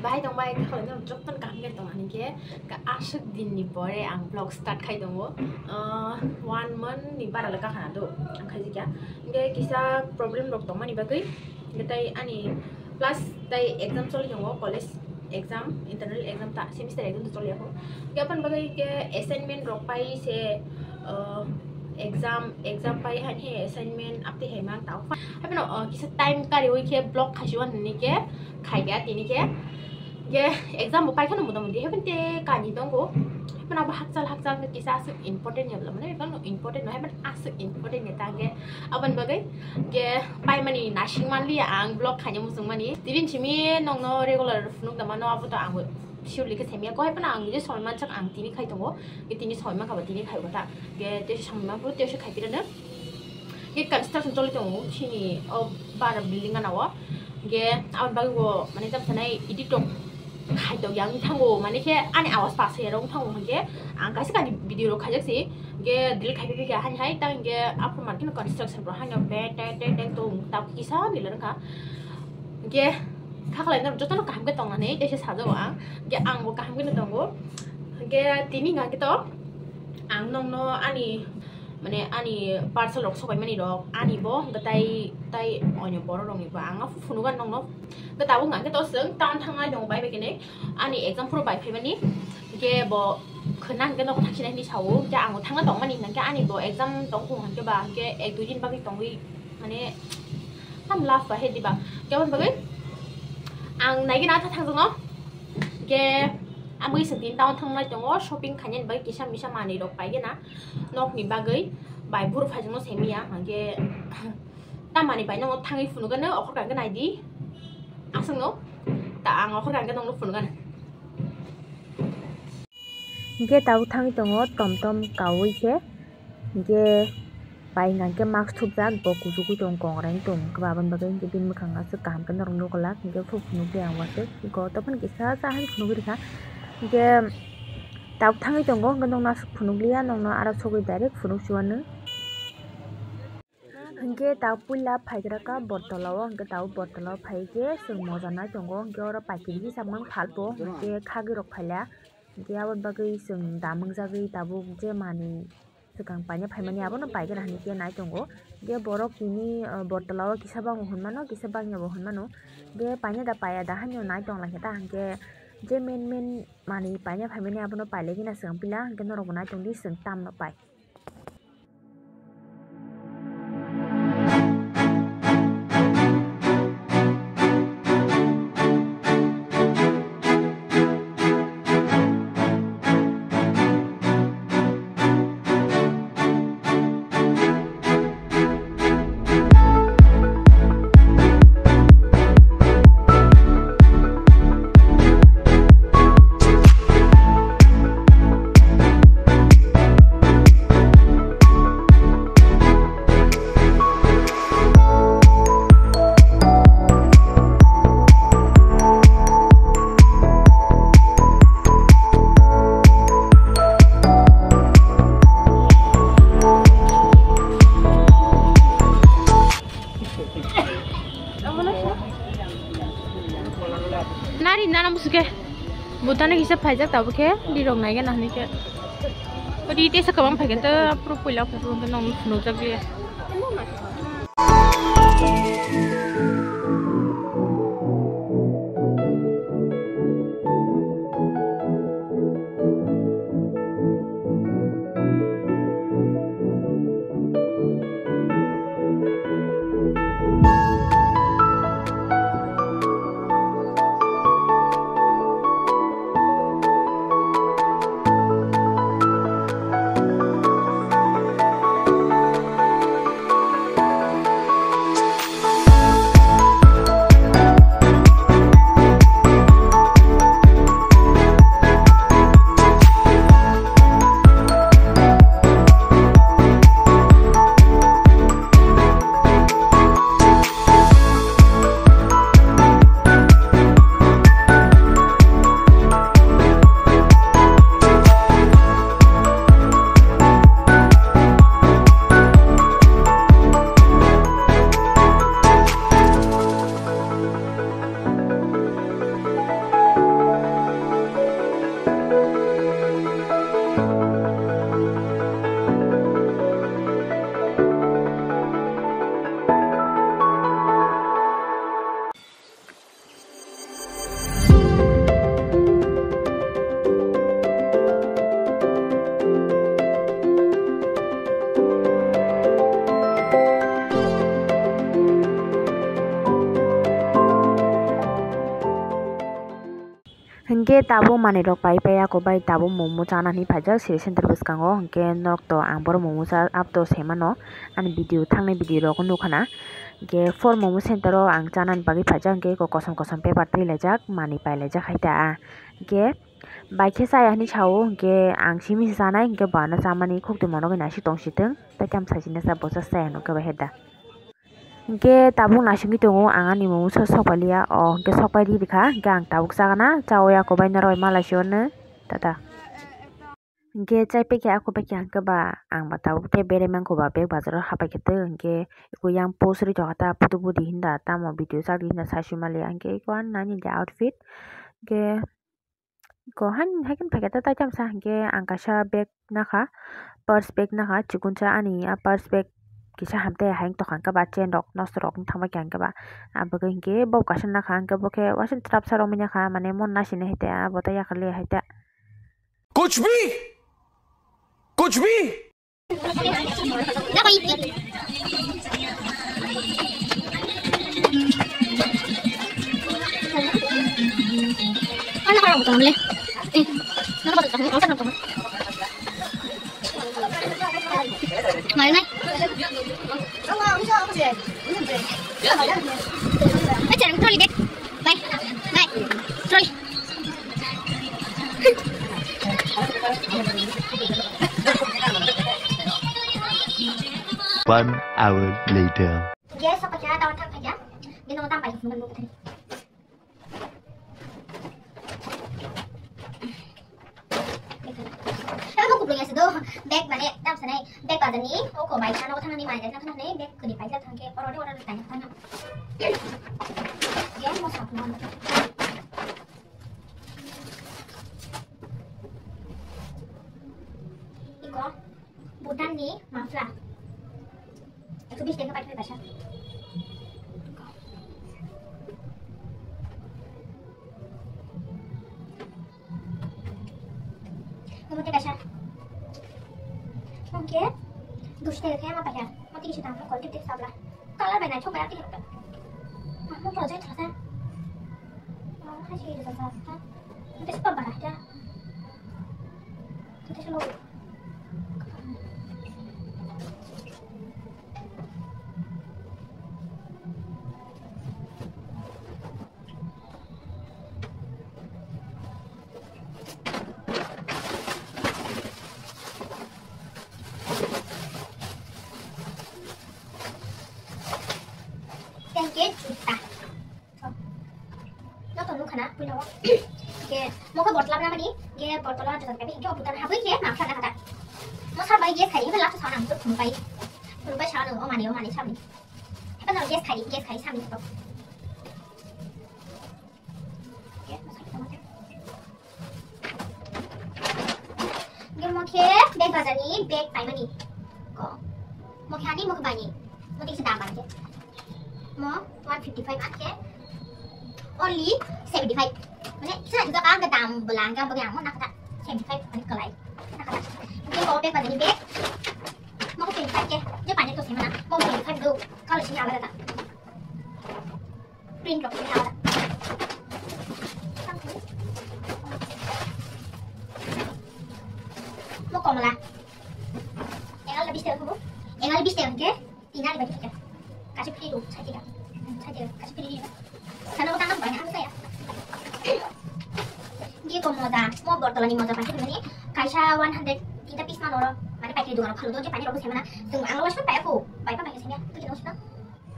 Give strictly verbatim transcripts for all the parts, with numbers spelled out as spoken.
Bahai tong bai, kha khlai no joto no kaham khe tong ani khe, ka aswk din ni pore ang vlog start khai tongo. Ah, one month ni bara le kakhana do ang khai jikya. Hingke kisa problem rok tong mani bagwi, hingke tai ani plus tai exam choli tongo, college exam, internal exam ta semester exam ta choli ako. Hingke aboni bagwi hingke assignment rok pai se, ah, exam, exam pai hai khe assignment update hai mang tao. Haibano, ah, kisa time kariwi khe vlog khaisu ani khe khai khe tini khe. Ge exam bo paikha no mota moti, heben te kani tongo. Heben abo hakchal hakchal khe kisa aswk important ya bwla, mane heben important no, heben aswk important ya ta ge. Aboni bagwi ge paimani nasing manliya ang vlog khaina muchung mani. Tibin simi nongno regular phunuk da mano, abo to ang surely khe semiya ko, heben ang je soi mansak ang tini khai tongo. Ge tini soi mankha ba tini khai kota. Ge te soi manphu te se khai pirano. Ge construction choli tongo chini o bara building gana o. Ge aboni bagwi bo mane tam sanai edit rok khai tok yang thango, mane khe ani awas pa se rong thango hingke ang kaisa kani video rok khaijak si. Ge delete khai pi kha hani hai tang ge after market construction rok hanya be te te te to ta kisa ni lang kha. Ge kha khlai no joto no kaham khe tong nani te se sajago ang. Ge ang bo kaham khe tongo. Ge tini hingke to ang nongno ani mane ani parcel rok sobai mani rok ani bo hingke tai tai onyo borok rok ni bo ang phunuk ani nongno hingke tabuk hingke to chwng town thangnai tongo bai bai kene ani exam phuru bai phaimani hingke bo khwna hingke nogo thangsinai hinui sao hingke ang bo thangna tongmani hingke ani bo exam tong kho hingke ba hingke ek dui din bagwi tongwi mane tam love ba he diba hingke aboni bagwi ang naigina tha thangjakno hingke ang bagwi chwng tini town thangnai tongo shopping khainani bagwi kisa misa manwi rok paigena. Nokni bagwi bai buru phaijakno semiya hingke tamani bai no thangwi phunukgano okhor kangkhe naidi aswkno ta ang okhor kangkhe nongno phunukgano. Hingke tabuk thangwi tongo tom tom kawi khe hingke pai hingkha khe mask thupjak bo kuchugwi tongo kongrai wng tongo hingke aboni bagwi hingke bini mwkhang aswk kaham khe norok nukglak hingke phuru phunukgwi ang uansuk hingke o toboni kisa sa hai phunugwi rwkha hingke tabuk thangwi tongo hingke nokno aswk phunukliya nokno aro sogwi direct phunuksuanw. Hingke ta puila phaigra ka botolo o, hingke ta botolo phai khe chwng moja nai tongo, hingke oro paikiri kisa mang phalpo, hingke khagwi rok phaila, hingke aboni bagwi chwng damung jagwi tabuk je manwi swkang paina phaimani abono paigena hinui khe nai tongo. Hingke borok tini, ah, botolo o kisa bango hwnmano, kisa bangya bo hwnmano, hingke paina da paiya da haino nai tonglaikha ta, hingke je main main manwi paina phaimani abono pailaigena swkang pila, hingke norokbo nai tongdi chwng tamno pai. Nari nana musuke. Butano kisa phaijak tabuk khe, rirok naigena hinui khe. Ri tesa kwbang phaikhe to, phuru puila phuru hwnkhe nongno phunukjak liya. Hinkhe tabuk manwi rok pai pai ako bai tabuk momo chana hinwi phaijak siri center bwskango, hinkhe nok to ang bohrok momo cha abto semano ani video thangnai video rok nukha na, hinkhe for momo center o ang chanani bagwi phaijak, hinkhe eko kosom kosom paper twi laijak manwi pai laijak hai ta, hinkhe bai khe chaya hinwi sao, hinkhe ang simi se chanai, hinkhe bo ano chamani khuk twi monogwi naisik tong si thung, tei tamo sai se nasa bosa chaya hinwi khe bai hai da. Hinkhe tabuk naisingwi tongo ang ani mungsa sokpailia, o hinkhe sokpai rikha, hinkhe ang tabuk chagana, chaui ako bai norok bai malai si hwnwi, tata. Hinkhe chai paikha, ako paikha, hinkhe ba ang ba tabuk tei berai mankho ba bag bazaro hapaikhe tei hinkhe eko yang post ri tongkha ta, photo budi hinda tamo video chadi hinda sai sui mali, hinkhe eko ang nani je outfit, hinkhe Ko han, haikhe phaikhe ta taitam sa hinkhe ang kaisa bag nakha, purse bag nakha, chikonsa ani a purse bag kisa hamtwi hai tongkha hinkhe ba chain rok nosto rok wng thangbai kha hinkhe ba, aboni hinkhe bo kaisa nakha hinkhe bo khe uaisa trapsa rok manya kha mane mon naisini hai ta abo ta yakarli hai ta. कुछ भी, कुछ भी। Mai, mai. Ai, cari trolley bag. Bye. Bye. Trolley. One hour later. Guys, apa kira tahu tak aja? Dia nomor tambah, nomor tadi. Ano mo kuplung yasi do. Bag mane tam sanai bag bazar ni o ko bai thano thang ni mai thang ni bag kuni pai thang ke oro de oro de tanya thang. Ye mo sa kuplung. Iko. Bhutan ni mafla. Ekso bis taka paithai kaisa. Omo tei kaisa. Omo khe dos taka khe ama paikha. Omo tei kisa dam quality tei sabla. Color bai naithok bai atwi rok. Omo project rasa. Omo hai se rasa. Omo tei super bara ta. Omo tei solo. Thank you, juta. Joto nukha na, puila o. Ke, mokhe botla na mani, ke botla joto kabi, ke oputan habui ke, mangsa na kata. Mo sabai gas khai, ibe lapsa sana, mo phunuk bai. Phunuk bai sana, o mani, o mani, sabni. Ibe no gas khai, gas khai, sabni to. Ke, mo sakhe tongma khe. Ge mo khe bag bazar ni bag paimani. Ko. Mo khe ani mo khe bani. Mo khe dam bani khe. Mo one fifty five an khe only seventy five. Mane kisa juta ka ang dam bela ang bagi ang mo nakata seventy five ani kalai. Nakata. Ge ko bag bazar ni bag. Mo khe seventy five khe. Je pani to semana. Mo seventy five do. Kalau sini awal ta. Print rok sini awal. Mo komla. Engal bis taka kubu. Engal bis taka ke. Tina ni bagi kita. Kasih free tu, saya tidak. Saya tidak. Kasih free ni. Sana utang apa ni? Aku saya. Ge ko moja. Mo botol ni moja pakai ni. Kaisa one hundred kita piece mana orang. Mana pakai dua ratus kalau tu je pakai ratus mana. Tunggu anglo wash pakai aku. Pakai pakai sini. Tu kita wash.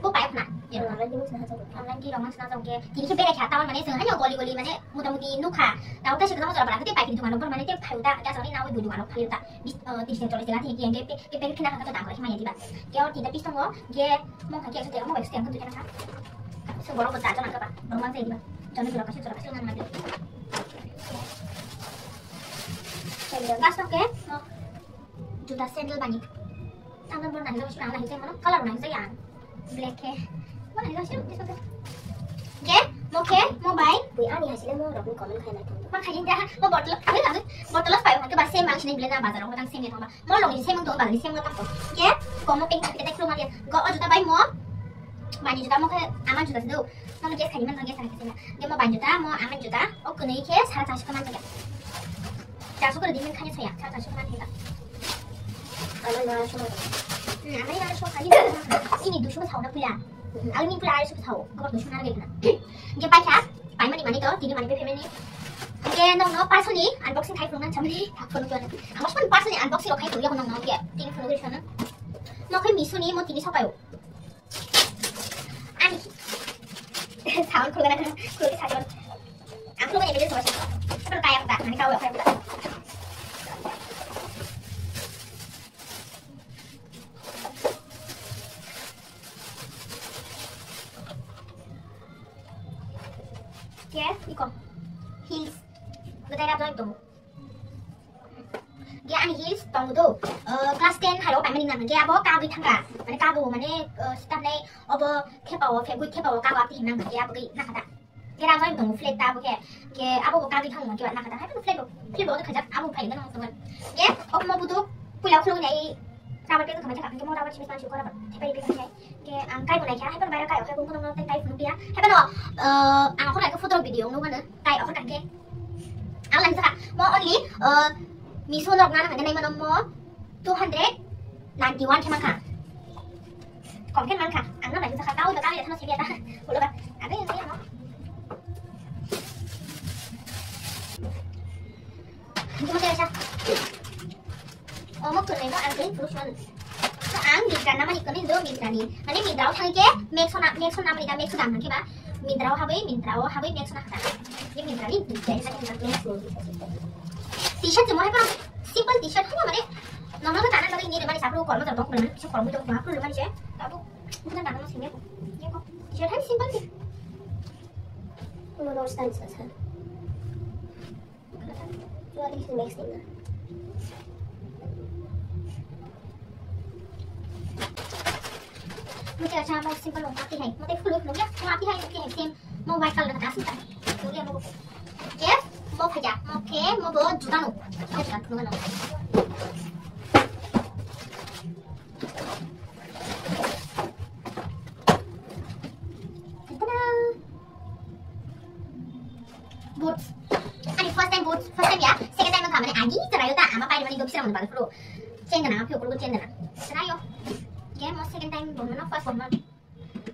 Bo paiyakho na. Online di mungsa hajar. Online di rong mungsa hajar ke. Tini khe berai kha, tawan mane chwng haino goli goli mane mota moti nukha. Tawan ta sikha jora bara tei paikri dukan rok mane tei phaio ta, gas rok ni nawi bui dukan rok phaio ta. Bis, eh, tris taka chollis taka thik yang ke pe, pe, pe, khina kha ta dam khe maya diba. Ke or tinta pis tongo, ke mong kha ke ekso taka mong ekso taka kham tu khena kha. So borok bo charjon ang kha ba, borok mang jai diba. Joni jora kasu jora kasu nang nang. Gas rok ke, no. Juta sandal bani. Tangna bo nang jai, nang jai, mano color nang jai ang. Black khe. Mo nang jai, this one. Ke? Mo ke? Mo bai? Bui ani hasile mo rokni comment khai nai thangto. Ma khai da, mo bottle, bottle pai hon ke ba same ang sini bile na bazar mo tang same thangba. Mo longni same thang bazar ni same thang. Ke? Ko mo pink kita flow ma dia. Go o juta bai mo. Bani juta mo khe ama juta do. Nono guess khaimani, nono guess khaimani. Ge mo bai juta, mo amen juta, o kwnwi khe sara charso khe manjak. Charso khe rwdi hwn khaina soya, sara charso khe manjak. Ano nara suma. Hmm, amani nara suma khani. Ini duiso bwsao na puila. Ang ni puila arai suma sao, gobor duiso nara gaya. Ge pai kha, pai mani mani to, tini mani pe family. Ge nong no personally unboxing khai phunuk nang chamani, phunuk nang. Ang personally unboxing rok khai phunuk ya nong no ge, tini phunuk ri sana. Mo khai Meesho ni mo tini sopayo. Ani. Sound khulgana, khulgi sajon. Ang khulgani video soba. Pero kaya pa, mani kau kaya pa. Ke, iko. Heels. Betai rap jai tong. Ge ani heels tongo do. Eh, class ten hairo paimani nang ge abo kagwi thangka. Mane kago mane, eh, sitamne obo thepao, febui thepao kago abti hinang ge abo gwi nakata. Ge rajai tongo flat ta abo ge. Ge abo bo kagwi thango ge nakata. Hai flat bo, flat bo khajak abo phai nang tongo. Ge obo mo budu puila khulung nai rubber pant khamai thaka. Ge mo rubber chimis pan sukora ba. Thepari pant khai. Ge ang kai bo naikha. Hai pan baira kai okhai bo mono tai tai phunuk ya. Hai pano, eh, ang okhor kai photo video nukmano. Kai okhor kai ge. Ang lang jaka, mo only, uh, Meesho nok nana hangke nai mano mo two hundred ninety one khe mankha. Kom khe mankha. Ang no lang jaka, kau do kau ya thano sibya ta. Ulo ba. Abe yang mo. Mo te sa. Omo kwrwino ang tei phuru swan. So ang Myntra namani kwrwino Myntra ni. Mane Myntra o thangke Maxo na, Maxo namani da Maxo dam hangke ba. Myntra o habwi, Myntra o habwi Maxo na kha. Ye Myntra ni dui jai sa Maxo. T-shirt jemo hai pa simple T-shirt hai mane normal ka tana bagwi ni de mani sapro kormo jor dong mane se kormo jor dong phuru mani se. Tabu bukan tana sini ko. Ye ko T-shirt hai simple ni. Uno dos tan sa sa. What is the next thing? Mo te acha mo simple mo api hai. Mo te full mo ya mo api hai api hai same. Mo white color ka asin ta. Mo ya mo. Yes, mo phaja. Mo ke mo bo juta no. Mo juta no. Tada! Boots. Ani first time boots, first time ya, second time kha mane agi charayo ta ama pai mani doksira mani bagro. Chain na, phi okol chain na. Charayo. Ke mo second time bo mano first bo mano.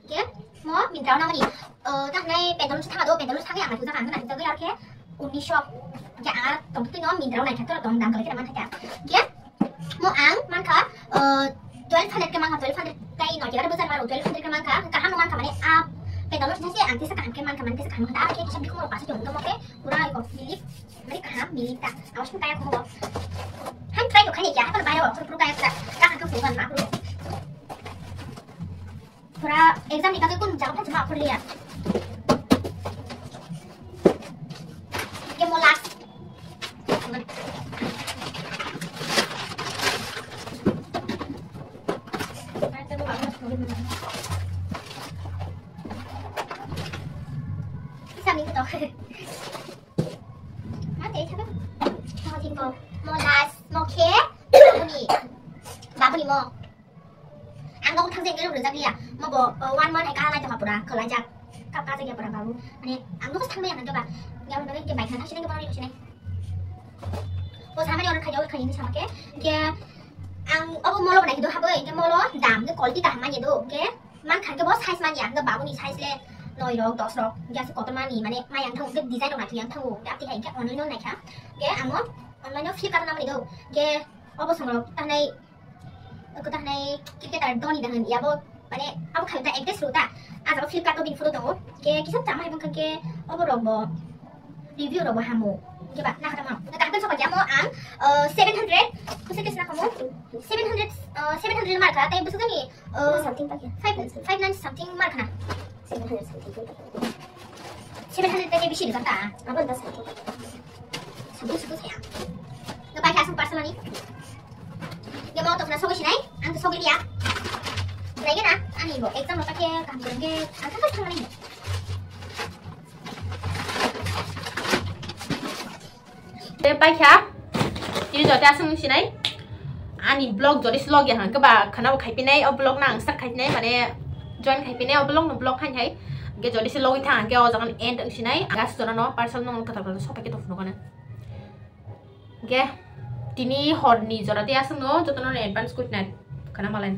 Ke mo Myntra na mani. Eh, ta nai pendal thang do, pendal thang ya ma tu ta kan na ta ya ke. Unisho. Ja a tong tu no Myntra na ta tong dang kala ke man ta. Ke Mo ang mankha, eh, twelve hundred ke mankha, twelve hundred tai no kira bwsar maro, twelve hundred ke mankha, kaham no mankha mane a pedalo sina se ang tesa kaham ke mankha, mane tesa kaham ta ke kisa bikung ro pasa jong to mo ke pura ko milik, mane kaham milik ta. Awas pun kaya ko. Han try to khani kya, hapan bayar ko pura kaya ta. Ka ka ko ban ma pura. Pura exam ni kake kun jaga pha chuma aphur liya. Ke mo last. Exam ni to. Mate, chapa. Mo last. Mo khe. Babuni. Babuni mo. Ang nogo thang jeng gelo rwjak liya. Mo bo, uh, one month ekha lai tongkha pura, khwlaijak. Kap kajak ya pura babu. Mane, ang nogo thang maya nang ba. Ya mo ke bai khana thang sinai ke pura sinai. Bo samani order khayo khayo ni samake. Ke ang obo molo banai do habo ke molo dam ke quality kaham manya do. Ke man khan ke bo size manya, ang babu ni size le noi rok, dos rok. Ya se kotor mani, mane mai ang thang ke design rok na yang thang. Ke apti hai ke online no naikha. Ke amo online no Flipkart na mani do. Ke obo songrok tanai Aku tahnai cricketer Dhoni dahan ya bo, mane abo khayo ta actress ro ta. Aja bo Flipkart o bini photo tongo. Ke kisa chama hai bangkha ke obo rok bo review rok bo hamo. Ke ba na kata ma. Na kata sok ya mo ang, eh, seven hundred. Kusa kisa kamo. Seven hundred, eh, seven hundred marka tai busu kani, eh, something pakai. Five, five ninety something marka na. Seven hundred something pun tak. Seven hundred tadi bisi dekat ta? Apa dah satu? Satu satu saya. Nggak pakai asam parcel ni. Dia mau tuh pernah sogok sini, ang tuh sogok dia. Lagi na, ani bo exam lo pakai kampung ke, ang kan kan lagi. Te paikha, tini jote aswk sinai. Ani vlog jodi vlog ya hangke ba khana bo khaipinai, o vlog na ang start khaipinai, mane join khaipinai, o vlog no vlog khainai. Hingke jodi se logoi thang hingke o jagan end wngsinai, gas jora no parcel no thata thata sopai khe tongphuru kane. Hingke tini horni jora tei aswk no jotono advance good night khana malai.